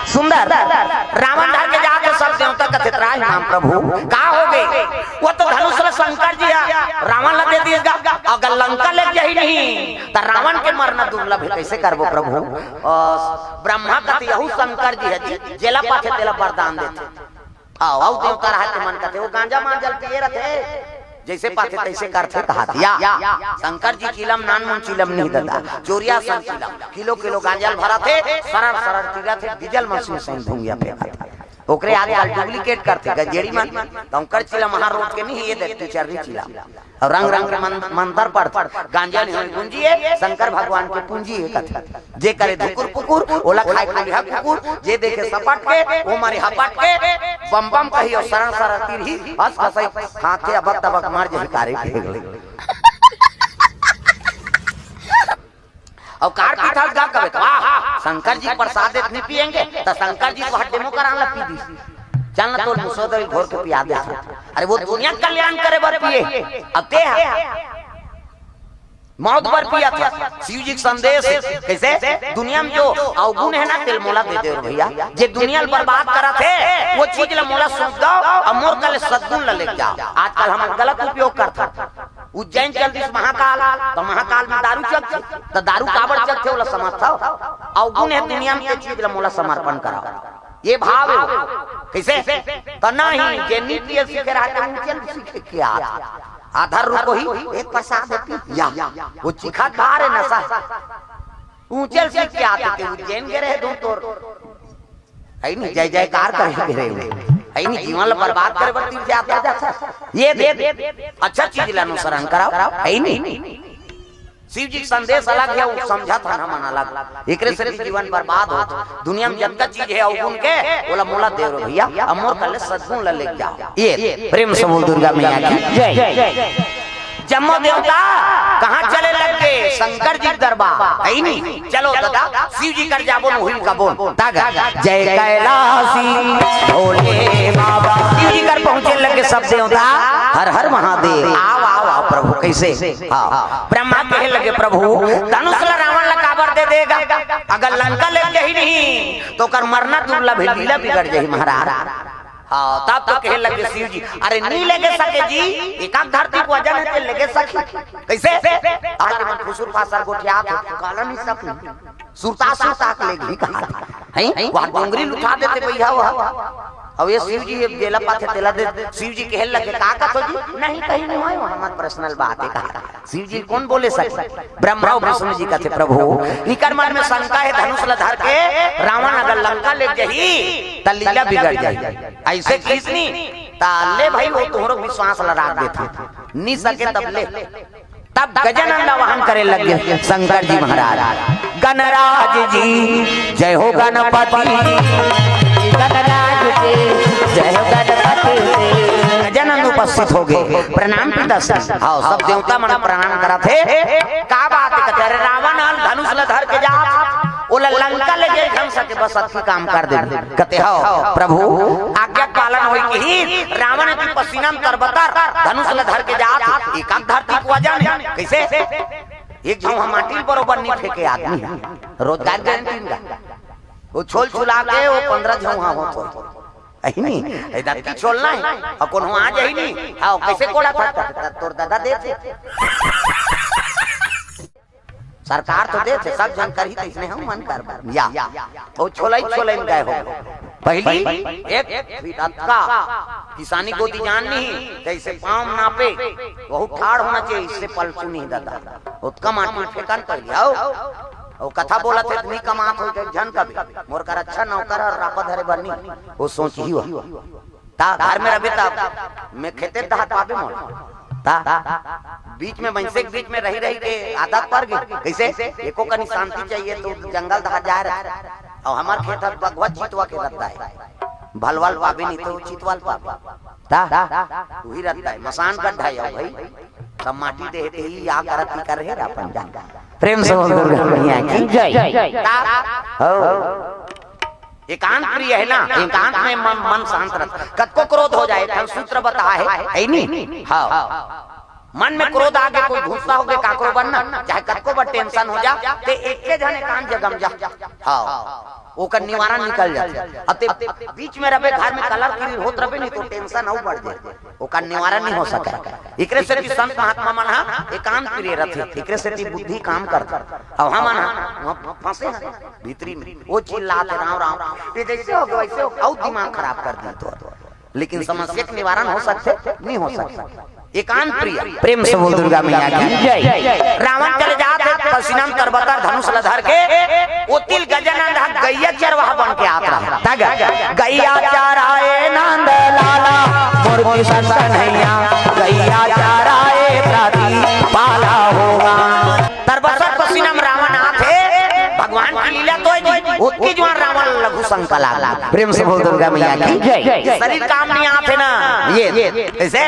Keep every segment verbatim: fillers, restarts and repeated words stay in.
सुंदर। रावण धर के जात हे, सब देवता कथे, "त्राहि माम प्रभु, का होगे?" वो तो धनुष ल शंकर जी ह रावण ल दे दिस गा, अगर लंका ले जाही नहीं त रावण के मरना दुर्लभ हे, कइसे करबो प्रभु? अ, ब्रह्मा कथे, "यहू शंकर जी ह जी, जेला पाथे तेला वरदान देथे।" अउ, अउ देवता रहत हे मन कथे, "वो गांजा मांजा ल पिए रथे, जइसे पाथे तइसे करथे," कहत हे। या, शंकर जी चिलम नानमुन चिलम नहीं ददा, चोरिया सन चिलम, किलो किलो गांजा ल भरत हे, सरर सरर चिरत हे, डीजल मशीन सही धुंगिया फेंकत हे। ओकरे आजकल डुप्लीकेट करथे गजेड़ी मन, त ओकर चिलम वहां रोज के नहीं, ये देख तू चर्री चिलम। अउ रंग रंग के मन-, मंतर पढ़थे, गांजा नहीं होय गुंजी हे, शंकर भगवान के पूंजी हे कथे। जे करे धुकुर पुकुर, ओला खाय कोलिहा कुकुर, जे देखे सपट के, वो मरे हपट के, बम बम कही अउ सरर सरर तिरही, हंस कसई खाथे, अबक तबक मर जही कारे के। अउ कार पीथस गा कबे त, "वाह, शंकर जी प्रसाद देत नहीं पिएंगे, त शंकर जी तो हड्डे मोकरान ला पी दिस। चल ना तोर मुसोदरी घोर के पिया दे।" अरे वो दुनिया के कल्याण करे बर पिए, अब ते ह मौत बर पियत हे। शिव जी के संदेश हे, कइसे? दुनिया में जो अवगुण हे ना, तेला मोला दे दे रे भइया। जे दुनिया ल बर्बाद करत हे, वो चीज ला मोला सौंप दव, अउ मोर कले सद्गुण ला लेके जाव। आजकल हमन गलत उपयोग करथन। उज्जैन चल दिस महाकाल, त महाकाल में दारू चलथे, त दारू काबर चलथे, ओला समझथव? अवगुण हे दुनिया में, ते चीज ला मोला समर्पण करव। ये भाव हे। कइसे? त नहीं, जे नी पिए सीखे रहत हे, ऊंचे ल सीखे के आत। आधा रुको ही, एक प्रसाद देती, या। वो चिखा खा रे नशा। ऊंचे ल सीख के आत हे, उज्जैन गे रहे धुन तोर। हइ नहीं, जय जयकार करे गे रहे। हइ नहीं, जीवन ल बर्बाद करे बर तीर्थ यात्रा जात हे। ये दे, अच्छा चीज ला अनुसरण कराव, हइ नहीं। शिव जी के संदेश अलग हे, वो समझत हन हमन अलग। एकरे से भी जीवन बर्बाद होत। दुनिया में जतका चीज हे अवगुण के, ओला मोला दे रे भइया, अउ मोर कले सद्गुण ला लेके जाव। ये प्रेम से बोल दुर्गा मैया की जय। जम्मो देवता कहाँ चले लग गे? शंकर जी के दरबार, हइ नहीं? चलो दादा, शिव जी कर जाबो, मोहिल का बोल। तागा, जय कैलासी भोले बाबा। शिव जी कर पहुंचे लग गे सब देवता, हर हर महादेव। आव, आव, आव प्रभु, कइसे? हाँ, ब्रह्मा कहे लगे, "प्रभु, धनुष ला रावण ला काबर दे देगा? अगर लंका ले जाही नहीं, त ओकर मरना दुर्लभ हे, लीला बिगड़ जाही महाराज।" हाँ, तब तो कहे लगे शिव जी, "अरे, नी लेगे सके जी, एकाक धरती के वजन हे, ते लेगे सके।" कइसे? आज मन फुसुर फासर गोठियात हे, काला नहीं सके। सुरता सुरता के लेगही कहा। हैं? वहाँ डोंगरी ल उठा देथे भइया वह। अउ ये शिव जी, ये जेला पाथे तेला दे, शिव जी कहे लगे, "का कथो जी?" "नहीं, कहीं नहीं होय, वो हमर पर्सनल बात हे," कहा। शिव जी कोन बोले सके? ब्रह्मा अउ विष्णु जी कथे, "प्रभु, इकर मन में शंका हे, धनुष ला धर के रावण अगर लंका ले जाही, त लीला बिगड़ जाही।" अइसे किहिस नहीं, त ले भई, वो तोहरो विश्वास ला राख देथे। नी सके तब ले। तब गजानन ला वाहन करे लग गे शंकर जी महाराज। "गणराज जी, जय हो गणपति।" गणराज जी, जय हो गणपति। गजानन उपस्थित हो गे, प्रणाम पिता श्री। हाँ, सब देवता मन प्रणाम करत हे। का बात हे? कथे, "अरे, रावण ह धनुष ल धर के जात, ओला लंका ले गे, ढंग से बस अतकी काम कर दे।" कथे, "हव प्रभु, आज्ञा पालन होई किहिस, रावण के पसीना में तरबतर, धनुष ल धर के जात, एकाक धरती के वजन हे।" कइसे? एक झौंहा माटी ल बरोबर नहीं फेंके आदमी हे। रोजगार गारंटी गा। वो छोल छुला के वो पंद्रह झौंहा होत होत। अही नहीं, ए दतकी छोलना हे। अउ कोनो आ जाही नहीं। हाँ, कइसे कोड़ा था? त-, त-, तोर दादा देथे। सरकार तो देथे, सब झन करही, त इसने हम मन कर या। वो छोलई, छोलई में गए हो। पहली एक फीट अतका किसानी गोदी जान नहीं, जइसे पाँव नापे, वहू ठाड़ होना चाहिए, इससे पलटू नहीं दादा। ओतका माटी फेंकन पहले, आओ। वो कथा बोलत हे, "नी कमात हो, एक झन कबे, मोर कर अच्छा नौकर हे, रापा धरे बर नहीं।" वो सोचही हो। ता घर में रहिबे त में खेते डहर पाबे मोला। ता बीच में, मइनसे के बीच में रही रही के आदत पर गे। कइसे? एको कनी शांति चाहिए त जंगल डहर जाए रहे। अउ हमर खेत ह बघवा चितवा के रद्दा हे। भलवा ल पाबे नहीं त चितवा ल पाबे। ता उही रद्दा हे, मसान गड्ढा हे भई। सब माटी देहे ते ही या करत ही कर रहे अपन जान। प्रेम से बोल दुर्गा मैया की जय। ता हो। एकांत प्रिय हे ना, एकांत में मन, मन शांत रहत। कतको क्रोध हो जाए, एक ठन सूत्र बताए हे, हे नी? हाँ। मन में क्रोध आगे, कोई गुस्सा होगे काकरो बर ना, चाहे कतको बर टेंशन हो जा, ते एके झन एकांत जगह म जा। हाँ, ओकर निवारण निकल जाथे। अब ते बीच में रबे, घर में कलर किरी होत रबे, नहीं तो टेंशन अउ बढ़ जाए, ओकर निवारण नहीं हो सके। एकरे सेती संत महात्मा मन हा एकांत प्रिय रथे, एकरे सेती बुद्धि काम करथे। अब हमन हा वहाँ फंसे हैं भीतरी में, वो चिल्लात हे, "राम राम, ये जैसे हो गया वैसे हो गया," अउ दिमाग खराब कर दी तो। लेकिन समस्या के निवारण हो सकथे? नहीं हो सकथे। एकांत प्रिय, प्रेम से बोल दुर्गा मैया की जय। रावण चले जात हे पसीना म तरबतर धनुष ल धर के, ओती ल गजानन ह गैया चरवाहा बन के आत रहा। तग गैया चराए नंद लाला, मोर किशन कन्हैया, गैया चराए प्राति पाला होगा। तरबतर पसीना म रावण आत हे, भगवान की लीला तो हे जी, ओतकी जुवार रावण लघु शंका लाग गे। प्रेम से बोल दुर्गा मैया की जय। शरीर काम नहीं आत हे ना, ये, ये, ऐसे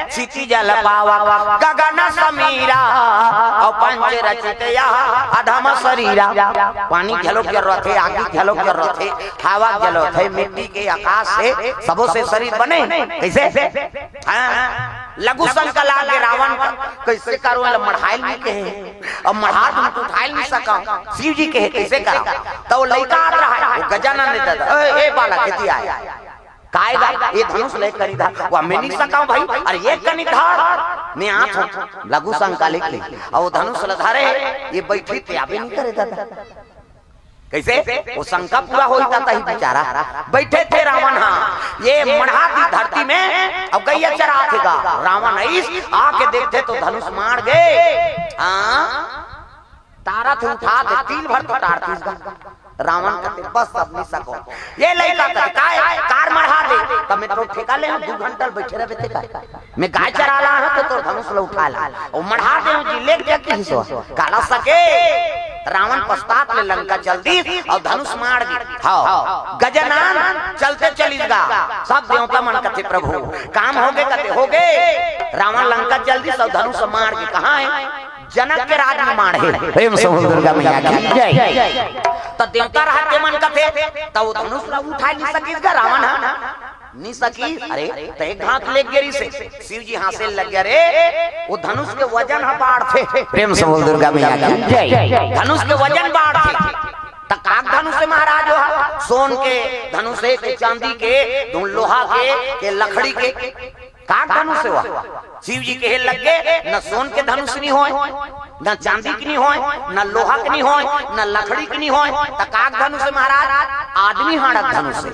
क्षिति जल पावक गगन समीरा, अउ पंच रचित यह अधम शरीरा। पानी घलो के जरूरत हे, आगी घलो के जरूरत हे, हवा घलो हे, मिट्टी के, आकाश से, सबो से शरीर बने। कैसे? हाँ, लघु शंका लाग गे रावण बर, कैसे करो, एला मढ़ाए ल नहीं कहे, अब मढ़ा दूं तो उठाए ल नहीं सकंव। शिव जी कहे, "कैसे करंव?" त वो लइका आत रहा हे, वो गजानन ने दे दा, "ए, ए बालक, एती आय।" "काय गा?" "ये धनुष ल एक कनी धर।" "वो मैं नहीं सकंव भाई।" "अरे एक कनी धर, मैं आत हंव।" लघु शंका लेके, अउ वो धनुष ल धरे, ये बइठे ते आबे नहीं करे दादा। कैसे? वो शंका पूरा होई ता तही बेचारा। बइठे थे रावण, हाँ, ये मढ़ा दी धरती में, अउ गैया चरात हे गा। रावण अइस आके देखथे तो धनुष माढ़ गे। हाँ, तारत हे, उठात हे, तिल भर तो टारतिस गा। रावण कथे, "बस, अब नहीं सकंव।" ये लइका कथे, "काय, काबर मढ़ा दे?" "त मैं तो ठेका ले हंव, दू घंटा ल बइठे रहिबे ते का।" मैं गाय चराय ल आय हंव त तोर धनुष ल उठाय ल आय हंव। ओ मढ़ा देहूं जी, लेग जा किहिस ओ। काला सके। रावण पछतात ले लंका चल दिस अउ धनुष माढ़ गे। हव। गजानन चलते चलिस गा। सब देवता मन कथे, "प्रभु, काम होगे?" कथे, "होगे।" रावण लंका चल दिस अउ धनुष माढ़ गे। कहां हे? जनक के राज में माढ़े। प्रेम से बोल दुर्गा मैया की जय। त देवता रहत हे मन कथे, त ओ धनुष ल उठाय नइ सकिस गा रावण ह। नइ सकिस। अरे, त एक घात लेग गे रिहिसे। शिव जी हांसे लग गे, "अरे, ओ धनुष के वजन ह बाढ़थे।" प्रेम से बोल दुर्गा मैया की जय। धनुष के वजन बाढ़थे। त काक धनुष हे महाराज ओ ह? सोन के धनुष हे, के चांदी के, धुन लोहा के, के लकड़ी के। काक धनुष हे ओ ह? शिव जी कहे लग गे, "न सोन के धनुष नइ होय, न चांदी के नइ होय, न लोहा के नइ होय, न लकड़ी के नइ होय, त काक धनुष हे महाराज?" "आदमी हाड़क धनुष हे।"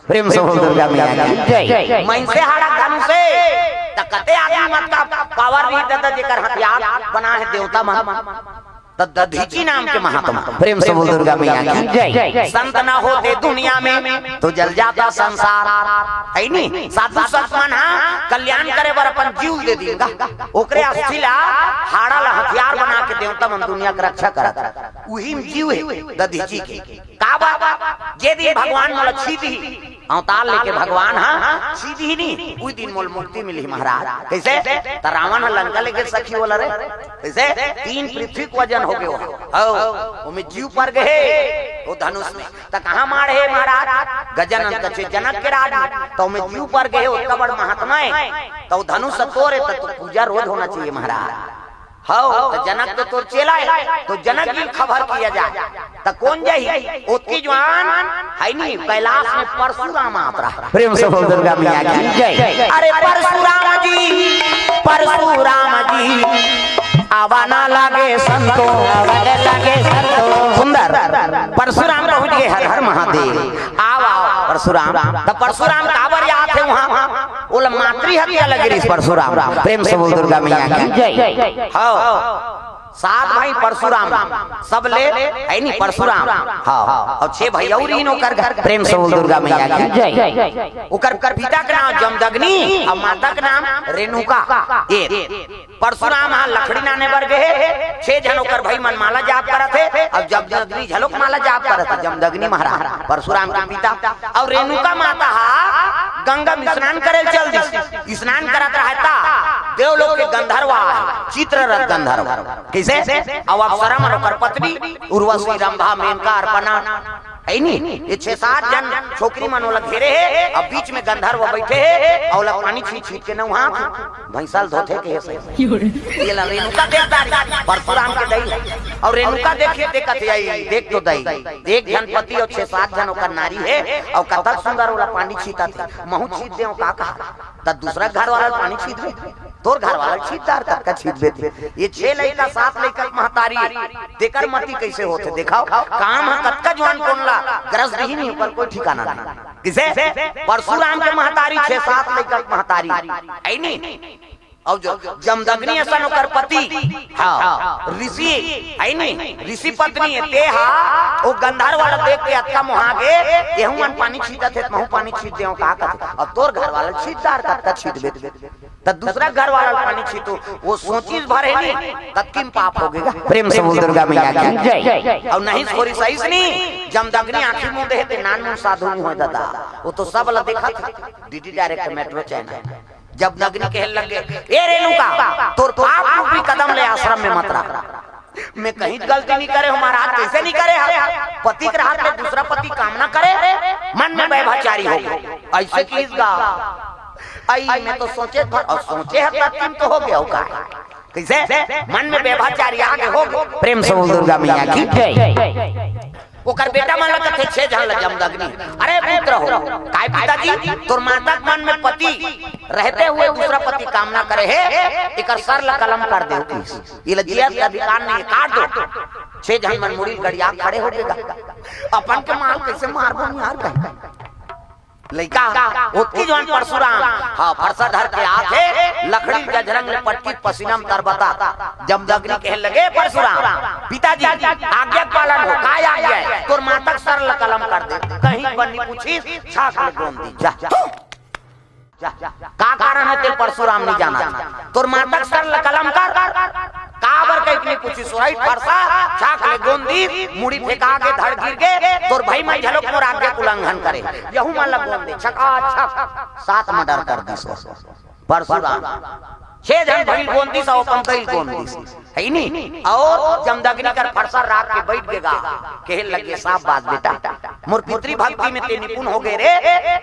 प्रेम से बोल दुर्गा मैया की जय। "मइनसे हाड़क धनुष हे।" त कते आदमी मतलब पावर नहीं दादा, जेकर हथियार बनाय हे देवता मन। त दधीचि नाम के महात्मा, प्रेम से बोल दुर्गा मैया की जय। संत ना होते दुनिया में तो जल जाता संसार, हे नी? साधु संत मन हा कल्याण करे बर अपन जीव दे दिन गा, ओकरे अस्थि ला, हाड़ा ला हथियार बना के देवता मन दुनिया के रक्षा करत। उही में जीव हे दधीचि के। काबर? जे दिन भगवान मोला छीदही, अवतार लेके भगवान हा छीदही नी, उही दिन मोला मुक्ति मिलही महाराज। कइसे? त रावण ह लंका लेगे सखी ओला रे। कइसे? तीन पृथ्वी के वजन होगे ओ ह। हव, ओमे जीव पर गे हे, ओ धनुष में। त कहां माढ़े महाराज? गजानन कथे जनक के राज में। त ओमे जीव पर गे हे, ओतका बड़ महात्मा हे। त ओ धनुष तोर हे, त तोर पूजा रोज होना चाहिए महाराज। हव, त जनक तो तोर चेला हे, त जनक जी ल खबर किया जाय। त कोन जाही? ओतकी जुवार, हे नी, कैलाश में परशुराम आत रहा। प्रेम से बोल दुर्गा मैया की जय। अरे परशुराम जी, परशुराम जी, आवा ना लागे संतो, आवा ना लागे संतो। सुंदर, परशुराम पहुंच गे, हर हर महादेव। आव, आव, परशुराम। त परशुराम काबर आत हे उहां? ओला मातृ हत्या लगे रिहिस परशुराम। प्रेम से बोल दुर्गा मैया की जय। हव। सात भाई परशुराम, सब ले, हे नी परशुराम। हव। अउ छे भाई अउ रिहिन ओकर घर। प्रेम से बोल दुर्गा मैया की जय। ओकर, ओकर पिता के नाम जमदग्नि अउ माता के नाम रेणुका। ए परशुराम हा लकड़ी लाने बर गे हे, छे झन ओकर भाई मन माला जाप करत हे, अउ जमदग्नि घलोक माला जाप करत हे। जमदग्नि महाराज परशुराम के पिता, अउ रेणुका माता हा गंगा में स्नान करे ल चल दिस। स्नान करत रहय त देवलोक के गंधर्व आय, चित्ररथ गंधर्व। कइसे? अउ अप्सरा मन ओकर पत्नी उर्वशी, रंभा, मेनका, अर्पणा, है नी, ये छह सात झन छोकरी मन ओला घेरे हे, अउ बीच में गंधर्व बइठे हे, अउ ओला पानी छींट छींट के नहवात हे। भैंसा ल धोथे के हे सही। ये ला रेणुका देख डारी, परशुराम के दई हे। अउ रेणुका देखे ते कथे, "आई, देख तो दई, एक झन पति अउ छह सात झन ओकर नारी हे, अउ कतक सुंदर ओला पानी छींटत हे, महूं छींट देंव का कहा?" त दूसरा घर वाला ल पानी छींटबे, तोर घर वाला ल छींट डार, कतका छींटबे ते। ये छह लइका, सात लइका के महतारी, तेकर मति कइसे होथे? देखाव, काम ह कतका जुआन कोन ला ग्रस दिही नहीं, ओकर कोई ठिकाना नहीं। कइसे? परशुराम के महतारी, छह सात लइका के महतारी, है नी? अउ जो जमदग्नि असन ओकर पति, हाँ, ऋषि, है नी? ऋषि पत्नी हे, ते हा, ओ गंधर्व वाला देख के अतका मोहा गे, एहू मन पानी छींटत हे, त महूं पानी छींट देंव का कथे? अब तोर घर वाला ल छींट डार, कतका छींटबे ते। त दूसरा घर वाला ल पानी छींटो, वो सोचिस भर हे नी, ततकी म पाप होगे गा। प्रेम से बोल दुर्गा मैया की जय। अउ नहीं छोरी सहिस नी, जमदग्नि आंखी मूंदे हे ते नानमुन साधु नहीं होय दादा, वो तो सब ल देखत हे। DD direct metro channel. Jamadagni कहे लगे, "ए रेणुका, तोर पाप रूपी कदम ले आश्रम में मत रख।" मैं कहीं गलती नहीं करे हूँ महाराज, कइसे नहीं करे हव? पति के रहत ले दूसरा पति कामना करे, मन में व्यभिचारी होगे। अइसे किहिस गा, अई मैं तो सोचे भर, अउ सोचे हे तब तो होगे, अउ का? कइसे? मन में व्यभिचारी आगे होगे। प्रेम से बोल दुर्गा मैया की जय। ओकर बेटा मन ला कथे, छह झन ला जमदग्नि, "अरे पुत्र हो, काय पिताजी, तोर माता के मन में पति रहते हुए दूसरा पति कामना करे हे, एकर सर ला कलम कर देव।" ये ला जियत के अधिकार नहीं, काट दो। छह झन मन मुड़ी ल गड़िया खड़े होगे गा। अपन के माल कइसे मारबो यार कहीं। लइका, ओतकी जुआन परशुराम, हाँ, फरसा धर के आथे, लकड़ी ल जझरंग ले पटकी, पसीना म तरबता। जमदग्नि कहे लगे, "परशुराम, पिताजी, आज्ञा के पालन हो।" "काय आज्ञा हे?" "तोर माता के सर ल कलम कर दे।" कहीं बन्नी पूछिस, छाक ले गोंद दिस, जा, जा। का कारण हे ते परशुराम नहीं जानत? तोर माता के सर ल कलम कर, काबर कहिके नहीं पूछिस, ओराइट फरसा, छाक ले गोंद दिस, मुड़ी फेंका गे, धड़ गिर गे, तोर भाई मन घलोक मोर आज्ञा के उल्लंघन करे, यहू मन ल गोंद दे, छकाछक, सात मर्डर कर दिस। परशुराम छह झन भाई ल गोंद दिस, अउ अपन दई ल गोंद दिस। है नी? अउ जमदग्नि कर फरसा राख के बइठ गे गा, कहे लगे, "शाबाश बेटा, मोर पितृभक्ति में ते निपुण होगे रे,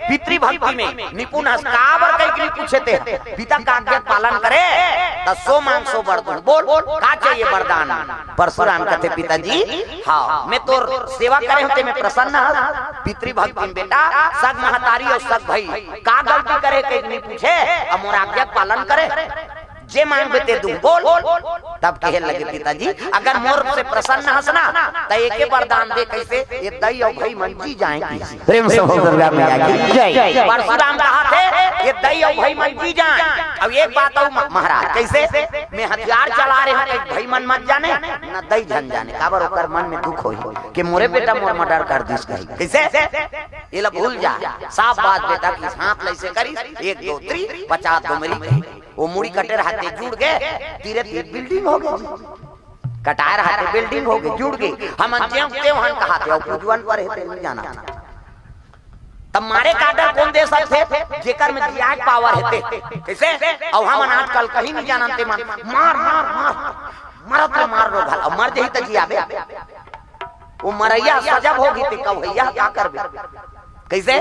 पितृभक्ति में निपुण हस।" काबर कहिके नहीं पूछे ते, पिता के आज्ञा के पालन करे, त सो मांग सो बर दूं। बोल, का चाहिए वरदान? परशुराम कथे, "पिताजी, हाँ, मैं तोर सेवा करे हूँ, ते में प्रसन्न हस, पितृभक्ति में बेटा, सग महतारी अउ सग भाई, का गलती करे कहिके नहीं पूछे, अउ मोर आज्ञा के पालन करे।" जे मांगबे ते दूं, बोल। तब कहे लगे, "पिताजी, अगर मोर से प्रसन्न हस ना, त एके वरदान दे।" कइसे? "ये दई अउ भाई मन जी जाए।" प्रेम से बोल दुर्गा मैया की जय। परशुराम कहत हे, "ये दई अउ भाई मन जी जाए।" अब एक बात अउ म-, महाराज, कइसे? मैं हथियार चला रहे हूँ, कहीं भाई मन मत जाने, न दई झन जाने, काबर ओकर मन में दुख होही कि मोरे बेटा मोर मर्डर कर दिस कही। कइसे? ये ला भूल जा, साफ बात बेटा की हाथ लइसे करिस, एक दो तीन, पचास दो मेरी। वो मुड़ी कटे रहते जुड़ गे, तीरे तीर बिल्डिंग होगे। कटाए रहते बिल्डिंग होगे, जुड़ गे। हमन जेव तेव हन कहाथे, अउ पुजवन पर हे, ते नहीं जानत। तब मारे का डर कोन दे सकथे, जेकर में जियाए के पावर हे ते। कइसे? अउ हमन आजकल कहीं नहीं जानन ते मन। मार, मार, मार। मरत ले मार रो घल, अउ मर जही त जियाबे। वो मरइया सजब होगी ते कवइया का करबे? कइसे?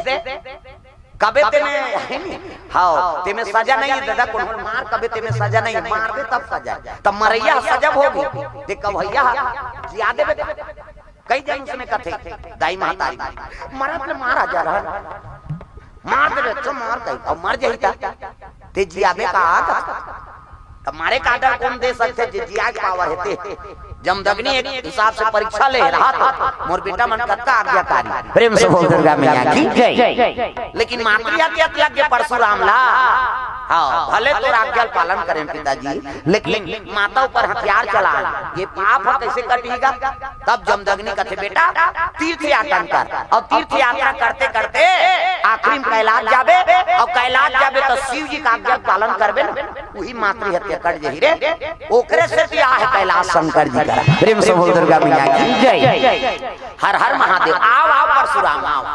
कबे ते में, है नी? हाँ, ते में सजा नहीं हे दादा, कोनो मार कबे ते में सजा नहीं हे, मारबे तब सजा। तब मरइया सजब होगी, ते कवइया जिया देबे। कई जन उसने कथे, दाई महतारी, "मरत ले मार आ जा रहा, मार देबे, अच्छा मार कही, अउ मर जही ता, ते जियाबे का आ कथे?" त मारे का डर कोन दे सकथे, जे जिया के पावर हे ते? जमदग्नि एक हिसाब से परीक्षा ले रहा था, मोर बेटा मन कतका आज्ञाकारी। प्रेम से बोल दुर्गा मैया की जय। लेकिन मातृ हत्या के लग गे परशुराम ला। हाँ, भले तोर आज्ञा ल पालन करें पिताजी, लेकिन माता ऊपर हथियार चला, ये पाप ह कइसे कटही गा? तब जमदग्नि कथे, "बेटा, तीर्थ याटन कर।" अउ तीर्थ यात्रा करते करते आखिरी में कैलाश जाबे, अउ कैलाश जाबे त शिव जी के आज्ञा के पालन करबे ना, उही मातृ हत्या कट जही रे। ओकरे सेती आहे कैलाश शंकर जी करा। प्रेम से बोल दुर्गा मैया की जय। हर हर महादेव। आव, आव परशुराम, आव।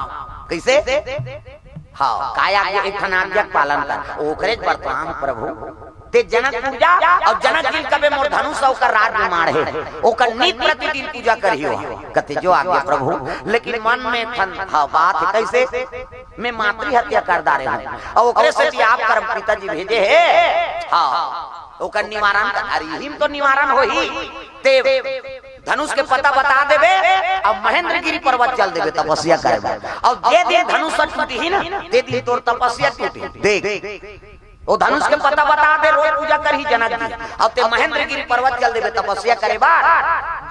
कइसे? हाँ, काय आज्ञा, एक ठन आज्ञा के पालन कर, ओकरे बर तो आम प्रभु। ते जनकपुर जा, अउ जनक जी ल कबे मोर धनुष अउ ओकर राज में माढ़े, ओकर नित प्रतिदिन पूजा करही हो। कथे जो आज्ञा प्रभु, लेकिन मन में थन हा बात हे कइसे, मैं मातृ हत्या कर डारे हंव, अउ ओकरे सेती आप कर पिताजी भेजे हे। हाँ, ओकर निवारण कर, अरे इही म तो निवारण होही। ते धनुष के पता बता देबे, अउ महेंद्रगिरी पर्वत चल देबे तपस्या करे बर। अउ जे दिन धनुष टूटही ना, ते दिन तोर तपस्या टूटही। देख, ओ धनुष के पता बता दे, रोज पूजा करही जनक जी। अउ ते महेंद्रगिरी पर्वत चल देबे तपस्या करे बर।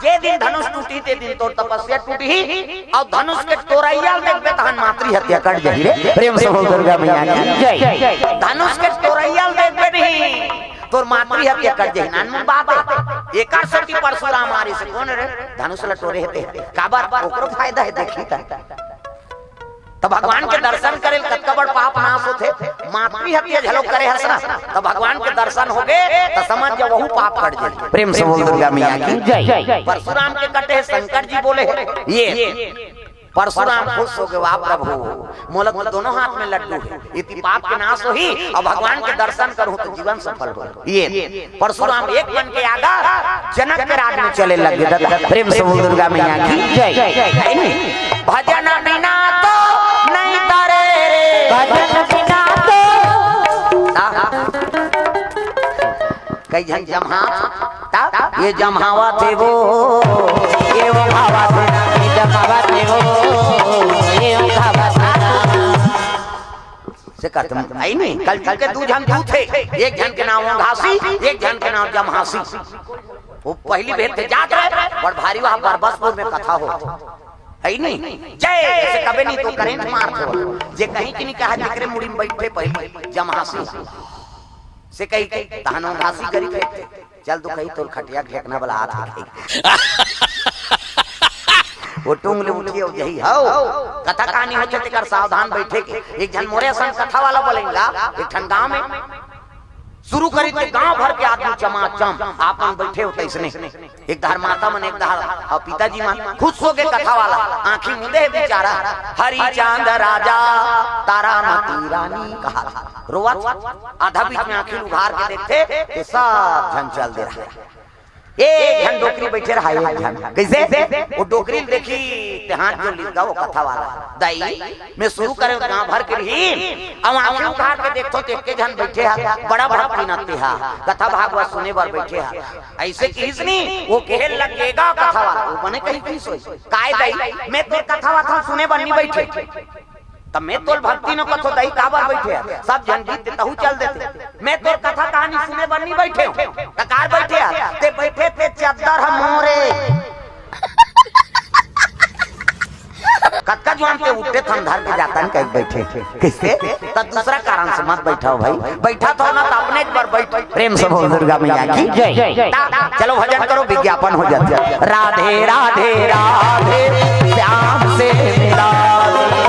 जे दिन धनुष टूटही, ते दिन तोर तपस्या टूटही। अउ धनुष के टोरइया ल देखबे, तहन मातृ हत्या कट जाही रे। प्रेम से बोल दुर्गा मैया की जय। धनुष के टोरइया ल देखबे नहीं, तोर मातृ हत्या कट जाही। नानमुन बात हे। एकर सेती परशुराम आरिस हे। कोन रे? धनुष ल टोरे हे ते। काबर? ओकरो फायदा हे, देखही त। त भगवान के दर्शन करे ल कतका बड़ पाप नाश होथे। मातृ हत्या घलो करे हस ना, त भगवान के दर्शन होगे, त समझ जा, वहू पाप कट जाही। प्रेम से बोल दुर्गा मैया की जय। परशुराम के कटे हे, शंकर जी बोले हे, ये परशुराम खुश होगे, वाह प्रभु, मोला तो दोनों हाथ में लड्डू हे, इति पाप के नाश होही, अउ भगवान के दर्शन करहूं त जीवन सफल होही। ये परशुराम एक मन के आगा जनक के राज में चले लगे। दादा, प्रेम से बोल दुर्गा मैया की जय। है नहीं? भजन बिना तो नहीं तरे रे। भजन बिना तो। हाँ। कई झन जम्हा, ता? ये जम्हावत हे वो, ये वो भावत हे ना, ये जम्हावत हे वो, ये वो भावत हे ना। से कथे, आई नहीं, कल के दू झन दूत हे, एक झन के नाम घासी, एक झन के नाम जम्हासी। वो पहिली भेंट ते जात रहे, बड़ भारी वहां बरबसपुर में कथा होत हे। आई नहीं, जय से कबे नहीं तो करेंट मारथे। जे कहीं कि नहीं कहा, जेकरे मुड़ी में बइठे पहिली जम्हासी। से कही के तहन घासी करी के, चल तो कही तोर खटिया घेकना वाला हाथ हे। वो टूंग ले उठिए, वो यही हव। कथा कहानी होथे तेकर सावधान बइठे के। एक झन मोरे असन कथा वाला बोलेंगा, एक ठन गांव में शुरू करी त गांव भर के आदमी चमाचम आपन बइठे हो तइसने। एक धार माता मन, एक धार अउ पिताजी मन। खुश होगे कथा वाला, आंखी मूंदे हे बिचारा। हरिचंद राजा, तारामती रानी कहा था। रोवत, आधा बीच में आंखी उघार के देखथे, ते सब झन चल दे रहा। एक झन डोकरी बइठे रहा, एक झन। कइसे? वो डोकरी ल देखी, ते हाथ जोड़ लिस गा वो कथा वाला। दाई, मैं शुरू करे गांव भर के रहिन, अउ आंखी उघार के देखथों, ते एके झन बइठे हा, बड़ा भक्ति न ते हा, कथा भागवत सुने बर बइठे हा। अइसे किहिस नी, वो कहे लगे गा कथा वाला, वो बने कही किहिस होही, काय दाई, मैं तोर कथा वथा सुने बर नी बइठे। त मैं तोल भक्ति न कथों दाई, काबर बइठे हा? सब झन गीत ते तहू चल देते। मैं तोर कथा कहानी सुने बर नी बइठे हों। त काबर बइठे हा? ते बइठे ते चद्दर ह मोरे। कतका जुवान ते उठे थन धर के जातन कहि बइठे। कइसे? त दूसरा कारण से मत बइठव भाई। बइठा तो ना त अपने एक बार बइठ। प्रेम से बोल दुर्गा मैया की जय। ता, चलो भजन करो, विज्ञापन हो जाथे। राधे राधे राधे श्याम से मिला।